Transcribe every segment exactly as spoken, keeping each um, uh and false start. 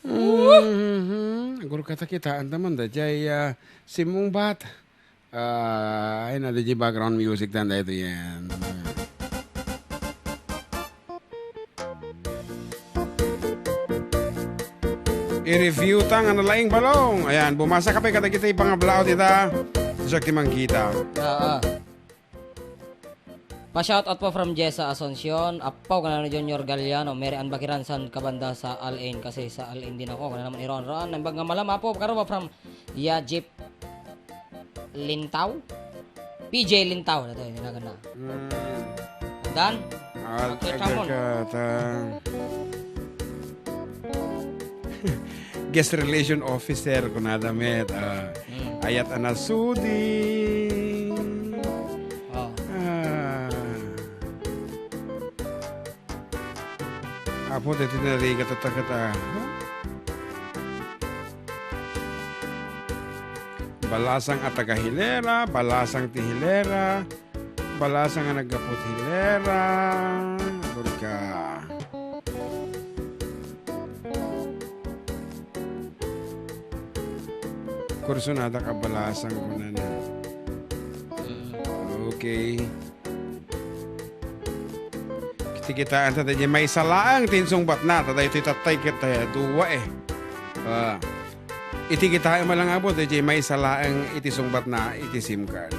Mhm. Agurkata kitaen ta man daydiay, ah, simmungbat. Ah, ay na, daydiay background music tan daytoy yan. I-review ta nga nalaing balong. Ayan, bumasa ka pay kadagiti pangablaw dita. Siak ti mangkita. Ah, ah. Pa-shoutout po from Jessa Asuncion, Apaw, kanano Junior Galliano, Mary Ann Bakiran, san ka banda sa Al-Ain, kasi sa Al-Ain din ako, kanano man iron-ron, naimbag nga malam, Apo, karuba from Yajip Lintaw? P J Lintaw, ito, hindi na ganda. Mm. Dan? Ah, Okay, agka-, come on. Kata. Guest relation officer, kunada met, ah, Mm. ayat a nasudi. Oh. Ah. Apo, deti narigat at tagat, ah. Balasang a taga Hilera, balasang ti Hilera, balasang a naggapu ti Hilera. Agurka. Kursunada ka balasang kunana. Mm. Okay. Iti kitaan ta, daydiay maysa laeng ti insungbatna, ta daytoy tattay ket, eh, dua, eh. Ah. Iti kitaan man lang, Apo, daydiay maysa laeng iti sungbatna iti SIM card.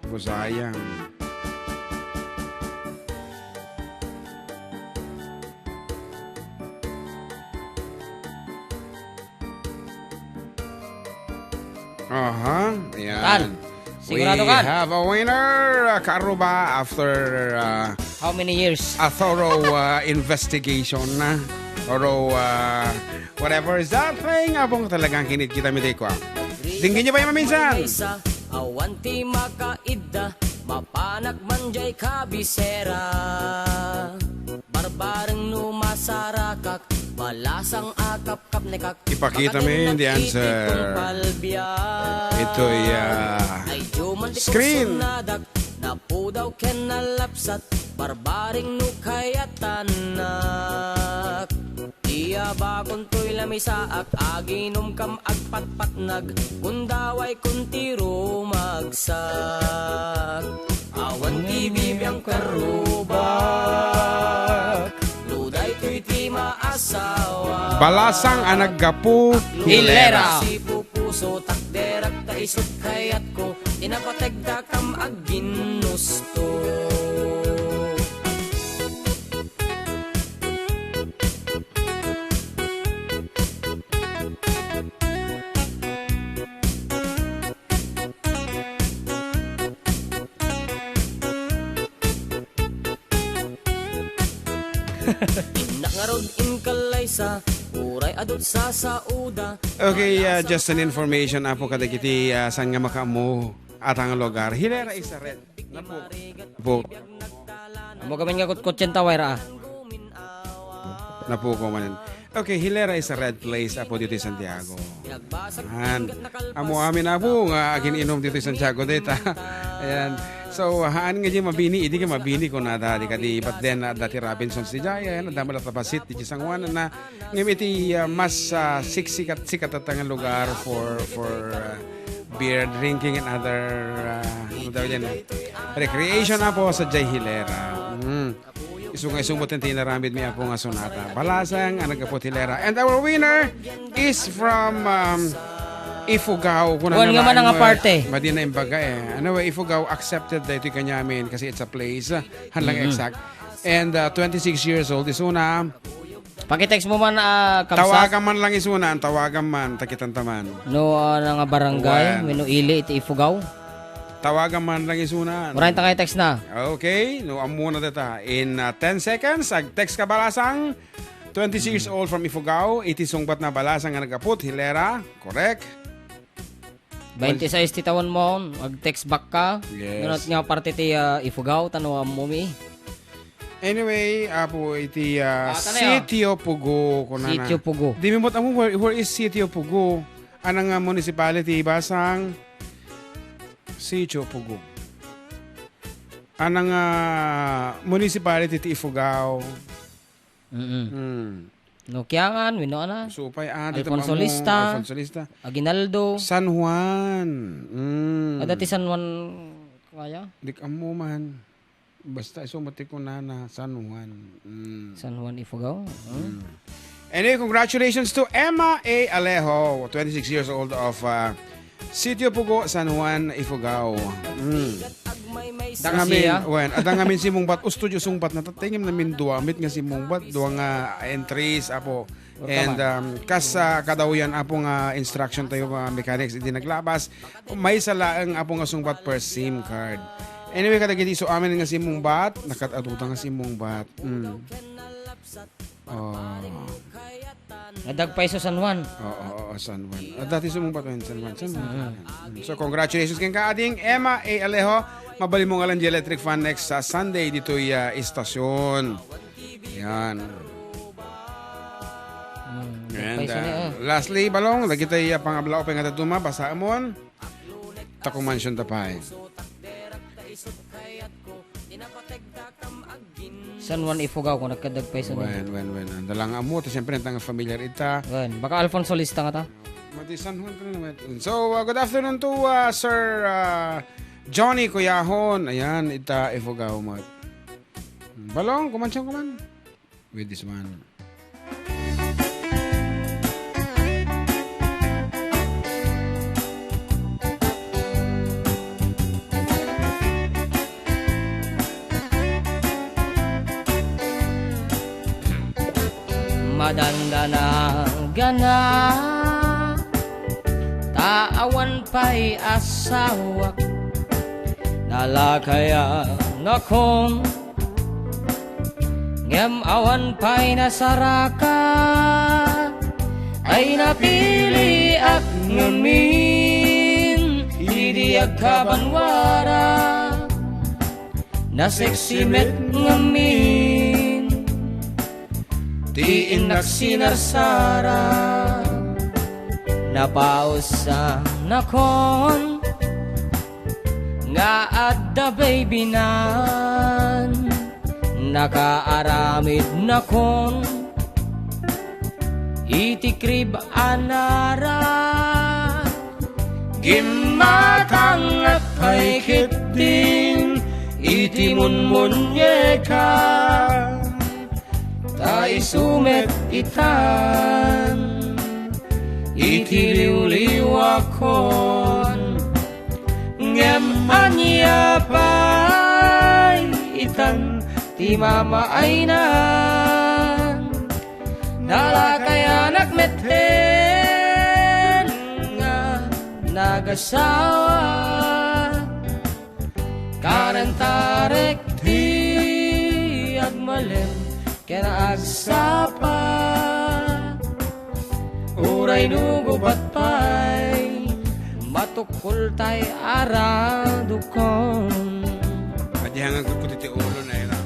Busayang. Aha, ayan. Tan, sigurado We kan? have a winner, uh, Karuba, after, uh, How many years? a thorough, uh, investigation, uh, thorough, uh, whatever is that thing, abong talagang kinit kita mi dayko, ah. Dinggen niyo pa yung maminsan. Awan ti makaidda, mapanak man jay kabisera. Barbareng no masarakak, balasang a kapkapnekak. Ipakita mi the answer. Itoy, ah, screen. Napudaw ken nalapsat, barbareng no kayatanak. Iya bakon toy lamisaak, aginum kam agpatpatnag, kun daway kun ti rumagsak. Awan ti bibiang karubak, no daytoy ti maasawa. Balasang a naggapu, Hilera. Si pupuso, takderak ta isut kayatko, ti napategda kam agginnusto. Innak ngarud inkallaysa, uray adut sa sauda. Okay, uh, just an information, apo, kadagiti, uh, saan nga makaammo atang lugar. Hilera is a red. Napu-, napu-, Amo gamin nga kutkot yan, taway ra, ah. Napuko manen. Okay, Hilera is a red place, apo, dito sa Santiago. Ayan. Amo amin, apo, nga agin-inom dito sa Santiago, dita. Ayan. So, haan nga di mabini, idi ka mabini ko na dati kadi, but then, uh, dati Robinson's di Jaya, ayan, ang dami lang tapasit, di San Juan, na, ngem iti, uh, mas, uh, siksikat, sikat at ang lugar for, for, uh, beer drinking and other, uh, ano daw yan, eh? Recreation na po sa Jay Hilera. Mm. Isu nga isu mo ti inaramid mi, apo, nga sonata. Balasang a naggapu ti Hilera. And our winner is from, um, Ifugao. Kuan nga man nga parte. Madi na imbaga, eh. Ano, Ifugao accepted daytoy kanyamin kasi it's a place. Han lang exact. And, uh, twenty-six years old. Isuna, Pakitext mo man, ah, kabsat. Tawagan man lang isuna, tawagan man, takitan taman. No, ah, na nga barangay, Wan. Wenno ili iti Ifugao. Tawagan man lang isuna. Uray ta kay text na. Okay, no, ammo na data. In, ah, ten seconds, ag-text ka, Balasang. Twenty-six years old from Ifugao, iti sungbat na Balasang nga nagaput, Hilera. Correct. Twenty-six ti taon mo, ag-text back ka. Yes. Nunot nga parte ti, ah, Ifugao, tano ammo mi. Anyway, apo, iti, ah, Ah, tanayo. Sitio Pugo, kunana. Sitio Pugo. Di mi met ammo where, where is Sitio Pugo? Anang, ah, municipality, Basang? Sitio Pugo. Anang, ah, municipality ti Ifugao? Mm-mm. Hmm. Nokiangan, wenno ana? Supay, ah, dito Alfonso mamu, Lista. Alfonso Lista. Aguinaldo. San Juan. Mm. Adda ti San Juan, kaya? Di ka mo man. Basta isu mo ti kunana, San Juan. Mm. San Juan Ifugao. Mm. Mm. Anyway, congratulations to Emma A. Alejo, twenty-six years old of, uh, Sitio Pugo, San Juan, Ifugao. Mm. Adda ngamin, Siya? Wen, adda ngamin simungbat, usto di sungbat na, tattay ngem namin dua, met nga simungbat, dua nga entries, apo. Welcome, And, ah. Um, kas, ah, kadawyan, apo, nga instruction tayo, nga mechanics, idi naglabas, maysa laeng, apo, nga sungbat per SIM card. Anyway, kadagiti isu amin nga simungbat, nakat-aduta nga simungbat. Mm. Oh. Adda pay isu San Juan. Oo, oo, San Juan. Adda ti sumungbat, San Juan, San Juan. Mm. So, congratulations kenka, ading Emma A. Alejo. Mabalin mo nga lang di electric fan next sa Sunday ditoy, ah, istasyon. Yan. Mm, And, pay isu ni, ah, oh. Lastly, Balong, lagi tayo, ah, pangabla o pangatattuma, basa amon. Taku mansion ta pay. San Juan Ifugao, kung nagkadag pa isu. Wen, wen, wen. Ang dalang amo, ta siyempre, ang tanga familiar ita. Wen, baka Alfonso Lista nga ta. Mati San Juan, pero naman. So, uh, good afternoon to, uh, Sir, uh, Johnny Kuyahon. Ayan, ita Ifugao mo. Balong, kumansyang kuman. With this one. Madandanagana, ta awan pay asawak, nalakayanakon, ngem awan pay nasaraka, ay napiliak ngamin idi agkabanwara. Nasiksi met ngamin ti innak sinarsara. Napausannakon nga adda babynan, nakaaramidnakon iti crib a nara. Gimmatangak pay ketdin iti munmunyeka, ta isu met itan iti liwliwakon. Ngem ania pay itan ti mamaaynan? Nalakayanak metten nga nagasawa. Karentarek ti agmalem ken agsapa. Uray no gubat pay, matukkoltay aradukon. Adi nga agputput iti ulo na ira.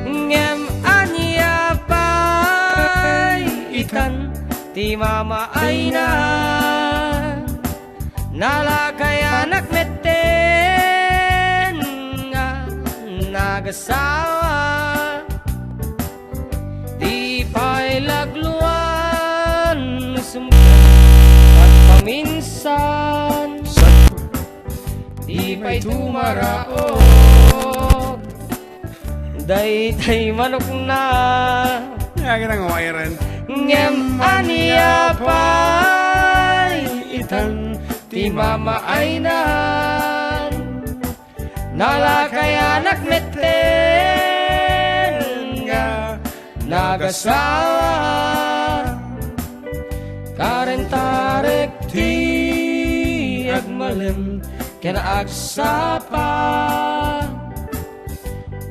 Ngem ania pay itan ti mamaayna? Nalakayanak metten nga nagasawa. Di pay lagluan no sumgem agpaminsan. Di pay tumaraok daytay manokna. Ngem ania pay itan ti mamaaynan? Nalakayanak metten nga nagasawa. Karentarek ti agmalem ken agsapa.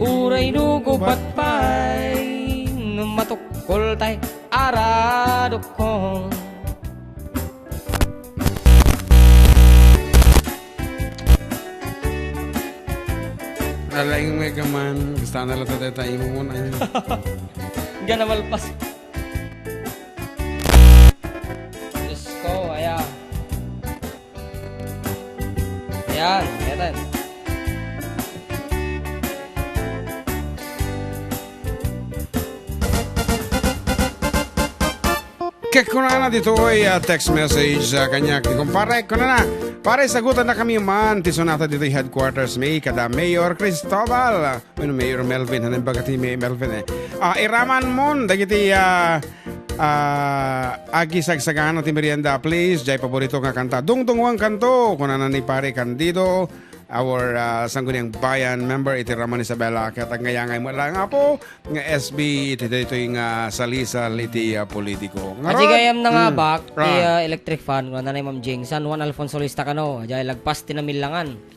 Uray no gubat pay, no matukkoltay aradukon. Alaing may gaman, gusto na lang tayo tayo mo muna. Gana malpas. Yan, yan. Ket kunana ditoy, ah, text message, ah, kaniak ti kumpare, kunana, "Pare, sagutannakami man ti sonata ditoy headquarters mi kada Mayor Cristobal." Wenno Mayor Melvin, hanan baga ti May-, Melvin, eh. Ah, iraman mon dagiti, ah, ah, agisagsagana ti merienda, please. Jay paborito nga kanta, dungdungwankanto, kunana ni Pare Candido, our, ah, Sangguniang Bayan member iti Ramon Isabela, ket agnayangay met laeng, Apo, nga S B iti daytoy nga salisal iti, ah, politiko. Ngarud, gayam na nga, mm, bak, ti, ah, ah, electric fan, kunana ni Ma'am Jing, San Juan Alfonso Lista kano, jay lagpas ti namillangan.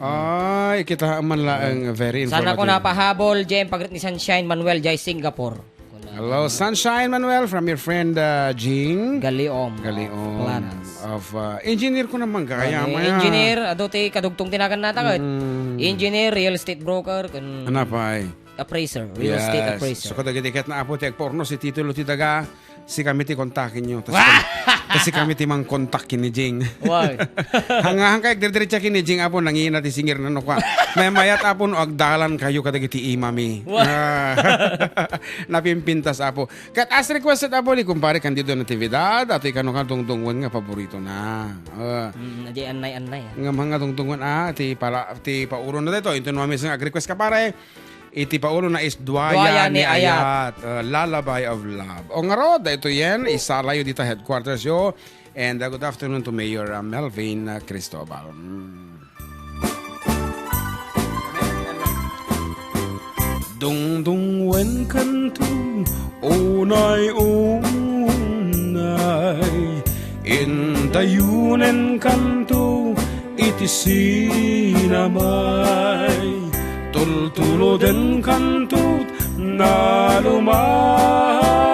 Ay, kita man laeng, very informative. Sana ko napahabol, Jem, pagrit ni Sunshine Manuel, jay Singapore. Hello, Sunshine Manuel, from your friend, uh, Jing Galiom. Galiom. Planas. Of, uh, engineer ko naman, gaya, ano, maya. Engineer, adu ti kadugtong ti nagan nata, ket. Mm. Engineer, real estate broker, kun Ano pa, eh? Appraiser, real estate, yes, appraiser. So, kadagiti ket na, Apo, ti agporno, si titulo ti daga, sikami ti kontakenyo. Tas Wah! Kan-, tas sikami ti mangkontak ken ni Jing. Why? Hanga, hangkay agdirdiretsa ken ni Jing, Apo, nangina ti singir na no kwa. Mayat, Apo, no agdalan kayo kadagiti imami. Wah! Ah. Napimpintas, Apo. Ket as requested, Apo, ni kumpare Candido Natividad, ato ikano ka dungdungwen nga paborito na. Ah. Mm, di annay-annay, ah. Ngem nga dungdungwen, ah, ti pala, ti paulo na dito. Into no, nga ag-request ka, pare. Iti paulo na is Duaya Duaya ni ni Ayat. Ayat, uh, Lullaby of Love. O ngarud, daytoyen, isalayo dita headquarters yo. And, uh, good afternoon to Mayor, uh, Melvin, uh, Cristobal. Mm. Dungdungwenkanto, unay-unay, indayunenkanto iti sinamay. Tultulodenkanto, naluma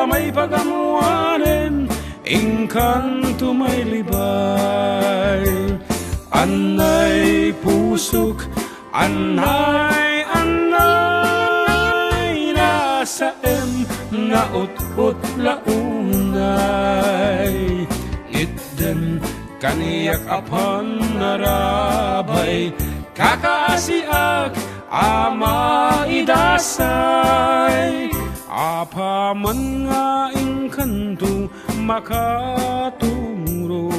may pagamuanen, inkanto may libay. Annay pusok, annay, annay, nasaem, naut-ut la unay. Itdem kaniak a pannarabay, kakaasiak a maidasay. Apaman nga inkanto makaturo,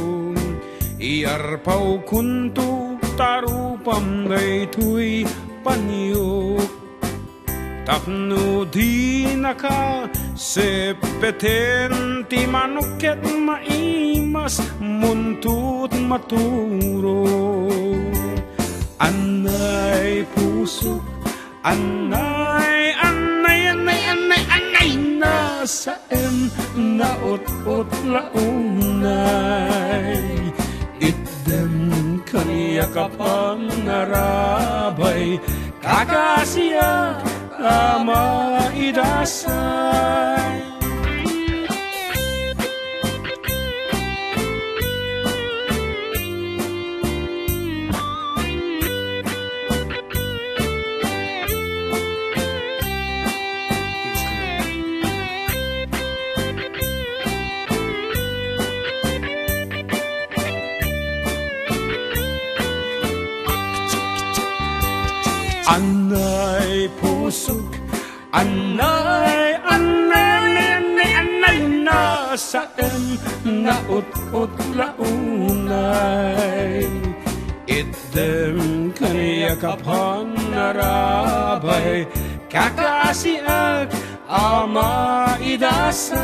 iyarpawkonto ta rupam daytoy paniok. Tapno dinaka seppeten ti manok ket maimas muntot maturo. Annay pusok, annay, annay, annay, annay, annay, nasaem, naut-ut la unay. Itdem kaniak a pannarabay, kakaasiak a maidasay. Annay pusok, annay, annay, annay, annay, nasaem, naut-ut la unay. Itdem kaniak a pannarabay, kakaasiak a maidasay.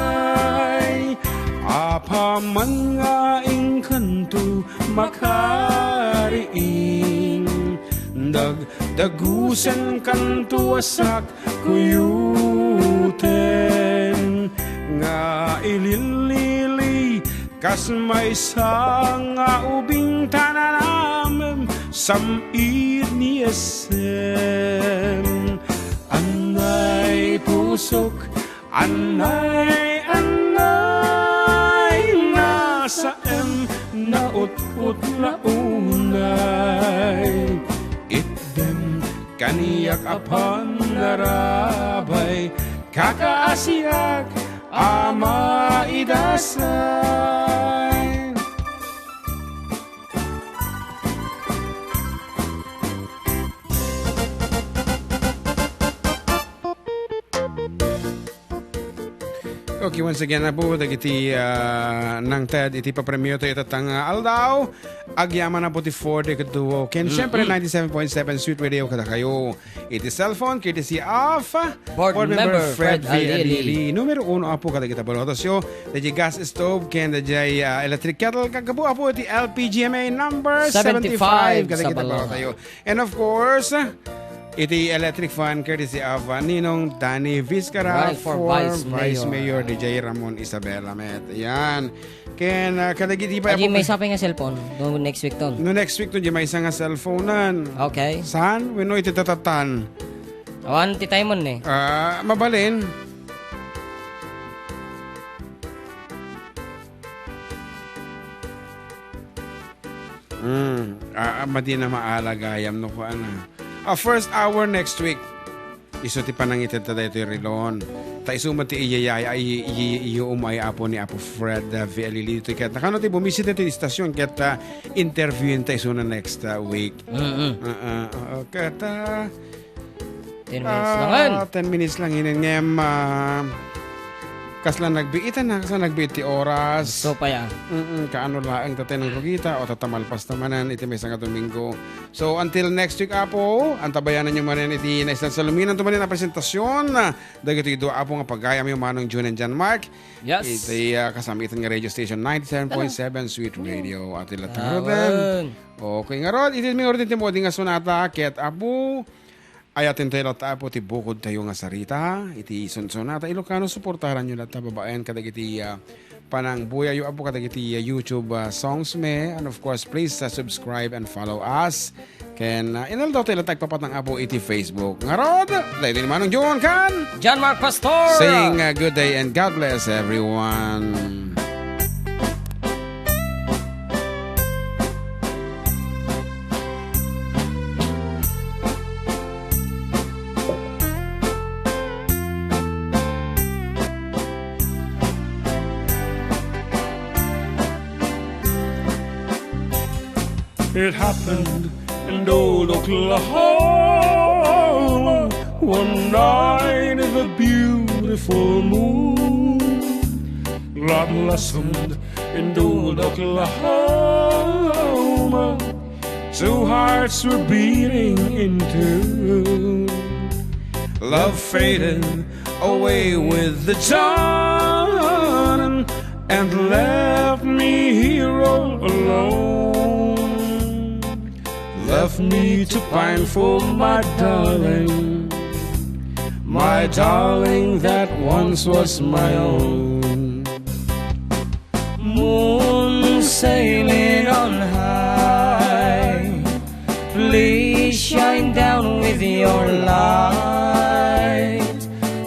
Apaman nga inkanto makariing, dagdagusenkanto a sakkuyoten nga ililili kas maysa nga ubing ta nanamem sam-it ni Esem. Annay pusok, annay, annay, nasaem, naut-ut la unay. Itdem kaniak a pannarabay, kakaasiak a maidasay. Okay, once again, Apo, dagiti, ah, nangted iti papremio tayo tatang, ah, aldaw. Agyaman, Apo, ti Ford Duo. Ken, syempre, ninety-seven point seven Sweet Radio kadakayo. Iti cellphone, courtesy of Board member Fred V. Alili. Numero uno, Apo, kadagita balotosyo. Dagiti gas stove, ken dagiti, ah, electric kettle, kaggapu, Apo, iti L P G M A number seventy-five, kadagita balotayo. And of course, iti electric fan courtesy of, uh, Ninong Danny Vizcarra for Vice Mayor D J Ramon Isabela met. Yan. Ken, uh, kadagiti pa. Adi, maysa pay nga cellphone. No next week ton. No next week ton, di maysa nga cellphone nan. Okay. Saan? Wenno iti tatatan. Awan ti time on eh. Ah, mabalin. Hmm. Ah, ah, madi na maala gayam no kuan, ah. Ah, first hour next week. Isu ti panangitedta daytoy rilon. Ta isu met ti iyayaya, ay, iy-, iy-, umay apo ni Apo Fred, ah, V L E ditoy. Ket nakano ti bumisita ti istasyon ket, ah, interviewin ta isu na next, ah, week. Mm-mm. Ah, ah, ah, ket, ah, Ten minutes Ah, langen. Ten minutes lang inin ngem, ah, kasla nagbiitan na, kasla nagbiit ti oras. So pa ya. Mm-mm, kaano laeng ta ten rugita o tatamalpas ta manen iti maysa nga Domingo. So, until next week, Apo, antabayanan nyo manen iti naistan saluminan to manen a presentasyon, ah, dagiti dua Apo nga pagayam yo, Manong June and John Mark. Yes. Iti, ah, kasamitan nga radio station, ninety-seven point seven Sweet Radio. At ila Awan. Okay, ngarud, iti mi ngarud iti mo di nga sonata, ket Apo, Ayaten tayo latta, Apo, ti bukod tayo nga sarita, iti sunsonata Ilocano, suportaran nyo latta babaen kadagiti, ah, panangbuyayo, Apo, kadagiti, ah, YouTube, ah, songs me. And of course, please, ah, subscribe and follow us. Ken, ah, inaldaw tayo latta agpapatang, Apo, iti Facebook. Ngarud, daytoy ni Manong John kan John Mark Pastor. Saying, ah, good day and God bless everyone. It happened in old Oklahoma, one night in the beautiful moon. Love blossomed in old Oklahoma. Two hearts were beating in tune. Love faded away with the dawn and left me here all alone. Left me to pine for my darling, my darling that once was my own. Moon sailing on high, please shine down with your light.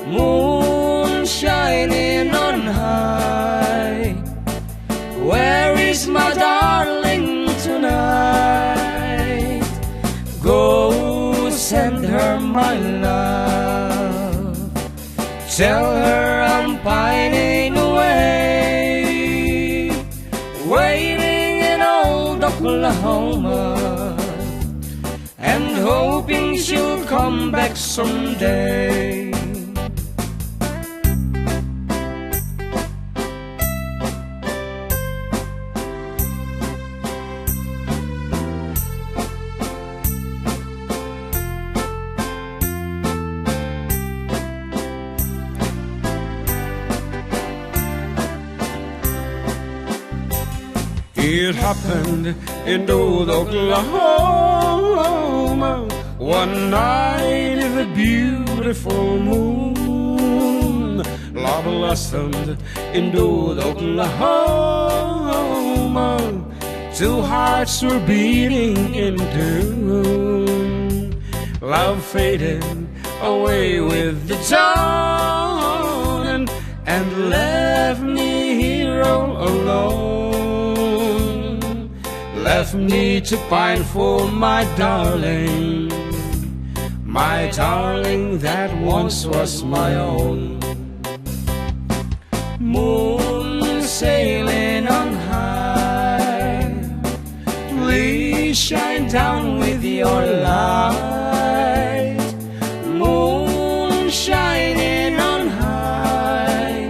Moon shining on high, where is my darling tonight? Go send her my love. Tell her I'm pining away, waiting in old Oklahoma, and hoping she'll come back someday. It happened in old Oklahoma, one night in the beautiful moon. Love blossomed in old Oklahoma. Two hearts were beating in tune. Love faded away with the dawn and left me here all alone. Left me to pine for my darling, my darling that once was my own. Moon sailing on high, please shine down with your light. Moon shining on high,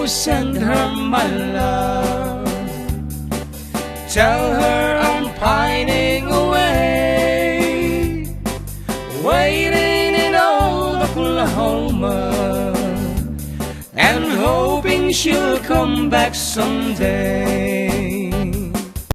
send her my love. Tell her I'm pining away, waiting in old Oklahoma, and hoping she'll come back someday.